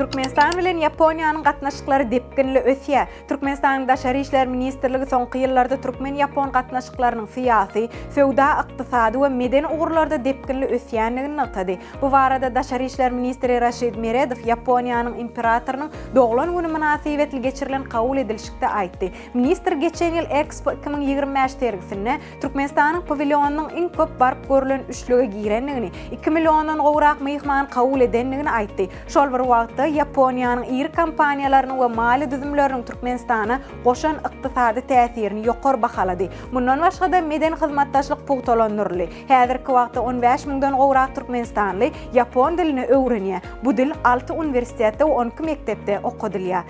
Türkmenistan bilen Ýaponiýanyň gatnaşyklary depginli ösýär. Türkmenistanyň Daşary işler ministrligi soňky ýyllarda türkmen-ýapon gatnaşyklarynyň syýasy, söwda-ykdysady we medeni ugurlarda depginli ösýändigini nygtady. Bu barada Daşary işler ministri Raşid Meredow Ýaponiýanyň imperatorynyň doglan güni mynasybetli geçirilen kabul edilişikde aýtdy. Ministr geçen ýyl Expo 2025 sergisinde Türkmenistanyň pawilýonynyň iň köp baryp görlen üçlüge girendigini, iki milliondan gowrak myhmany kabul edendigini aýtdy. Şol bir wagtda, Ýaponiýanyň iri kompaniýalarynyň we maliýe düzümleriniň Türkmenistana goşan ykdysady täsirini ýokary bahalady. Mundan başga-da, medeni hyzmatdaşlyk pugtalandyryldy. Häzirki wagtda on bäş müňden gowrak türkmenistanly ýapon dilini öwrenýär. Bu dil alty uniwersitetde we on iki mekdepde okadylýar.